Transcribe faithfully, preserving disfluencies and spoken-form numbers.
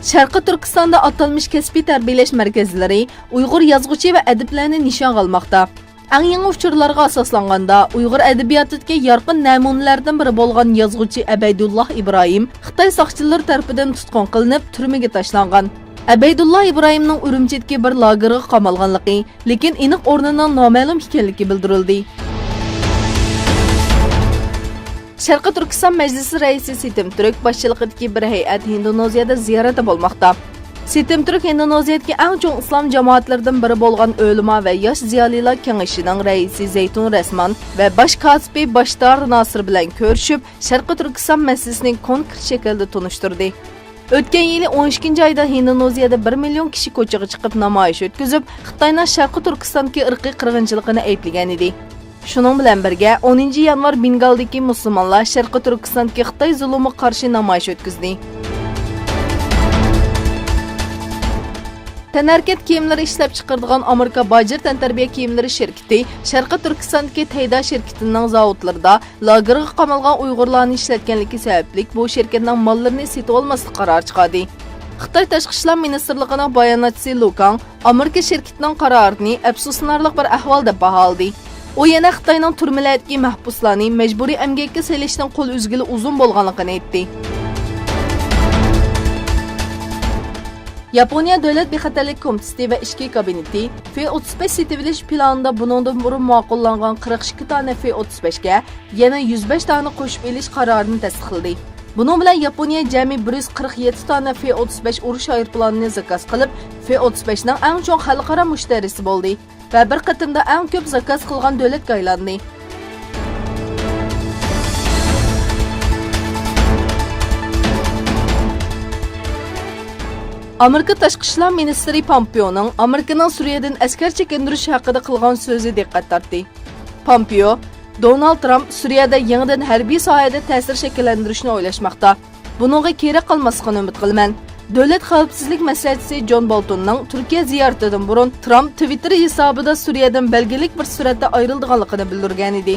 شەرقىي تۈركىستاندا ئاتالمىش كەسپىي تەربىيەلەش مەركەزلىرى ئۇيغۇر يازغۇچى ۋە ئەدىبلەرنى نىشانغا ئالماقتا. ئەڭ يېڭى ئۇچۇرلارغا ئاساسلانغاندا، ئۇيغۇر ئەدەبىياتىدىكى يارقىن نەمۇنىلەردىن بىرى بولغان يازغۇچى ئەبەيدۇللا ئىبراھىم خىتاي ساقچىلىرى تەرىپىدىن تۇتقۇن قىلىنىپ، تۈرمىگە تاشلانغان. ئەبەيدۇللا ئىبراھىمنىڭ ئۈرۈمچىدىكى بىر لاگېرغا قامالغانلىقى، لېكىن ئېنىق ئورنىنىڭ نامەلۇم ئىكەنلىكى بىلدۈرۈلدى. شەرقىي تۈركىستان مەجلىسى رەئىسى سېتىم تۈرك باشچىلىقىدىكى بىر ھەيئەت ھىندونېزىيەدە زىيارەتتە بولماقتا. سېتىم تۈرك ھىندونېزىيەدىكى ئەڭ چوڭ ئىسلام جامائەتلىرىدىن بىرى بولغان ئۆلىما ۋە ياش زىيالىيلار كېڭىشىنىڭ رەئىسى زەيتۇن رەسمان ۋە باش كاتىپى باشتار ناسىر بىلەن كۆرۈشۈپ، شەرقىي تۈركىستان مەسىلىسىنى كونكرېت شەكىلدە تونۇشتۇردى. ئۆتكەن يىلى ئون ئىككىنچى ئايدا ھىندونېزىيەدە بىر مىليون كىشى كوچىغا چىقىپ نامايىش ئۆتكۈزۈپ، خىتاينىڭ شەرقىي تۈركىستاندىكى ئىرقىي قىرغىنچىلىقىنى ئەيىبلىگەن ئىدى. شۇنىڭ بىلەن بىرگە، ئونىنچى يانۋار بېنگالدىكى مۇسۇلمانلار شەرقىي تۈركىستاندىكى خىتاي زۇلۇمىغا قارشى نامايىش ئۆتكۈزدى. تەنھەرىكەت كىيىملىرى ئىشلەپچىقىرىدىغان ئامېرىكا باجىر تەنتەربىيە كىيىملىرى شىركىتى شەرقىي تۈركىستاندىكى تەيدا شىركىتىنىڭ زاۋۇتلىرىدا لاگېرغا قامالغان ئۇيغۇرلارنى ئىشلەتكەنلىكى سەۋەبلىك بۇ شىركەتنىڭ ماللىرىنى سېتىۋالماسلىق قارارى چىقاردى. خىتاي تاشقى ئىشلار مىنىستىرلىقىنىڭ باياناتچىسى لۇ كاڭ ئامېرىكا شىركىتىنىڭ قارارىنى ئەپسۇسلىنارلىق بىر ئەھۋال دەپ باھالىدى. ئۇ يەنە خىتاينىڭ تۈرمىلەردىكى مەھبۇسلارنى مەجبۇرىي ئەمگەككە سېلىشنىڭ قول ئۈزگىلى ئۇزۇن بولغانلىقىنى ئېيتتى. ياپونىيە دۆلەت بىخەتەرلىك كومىتېتى ۋە ئىچكى كابىنېتى في ئوتتۇز بەش سېتىۋېلىش پىلانىدا بۇنىڭدىن بۇرۇن ماقۇللانغان قىرىق ئىككى دانە في ئوتتۇز بەشكە يەنە يۈز بەش دانە قوشۇپ ئېلىش قارارىنى تەستىقلىدى. بۇنىڭ بىلەن ياپونىيە جەمئىي بىر يۈز قىرىق يەتتە دانە في ئوتتۇز بەش ئۇرۇش ئايروپىلانىنى زاكاز قىلىپ، في ئوتتۇز بەشنىڭ ئەڭ چوڭ خەلقئارا مۇشتەرىسى بولدى ۋە بىر قېتىمدا ئەڭ كۆپ زاكاز قىلغان دۆلەتكە ئايلاندى. ئامېرىكا تاشقى ئىشلار مىنىستىرى پامپېئونىڭ ئامېرىكىنىڭ سۈرىيەدىن ئەسكەر چېكىندۈرۈش ھەققىدە قىلغان سۆزى دىققەت تارتتى. پامپېئو، دونالد ترامپ سۈرىيەدە يېڭىدىن ھەربىي ساھەدە تەسىر شەكىللەندۈرۈشنى ئويلاشماقتا. بۇنىڭغا كېرەك قالماسلىقىنى ئۈمىد قىلىمەن. دۆلەت خەۋپسىزلىك مەسلىھەتچىسى جون بولتوننىڭ تۈركىيە زىيارىتىدىن بۇرۇن ترامپ تىۋىتتېر ھېسابىدا سۈرىيەدىن بەلگىلىك بىر سۈرئەتتە ئايرىلىدىغانلىقىنى بىلدۈرگەنىدى.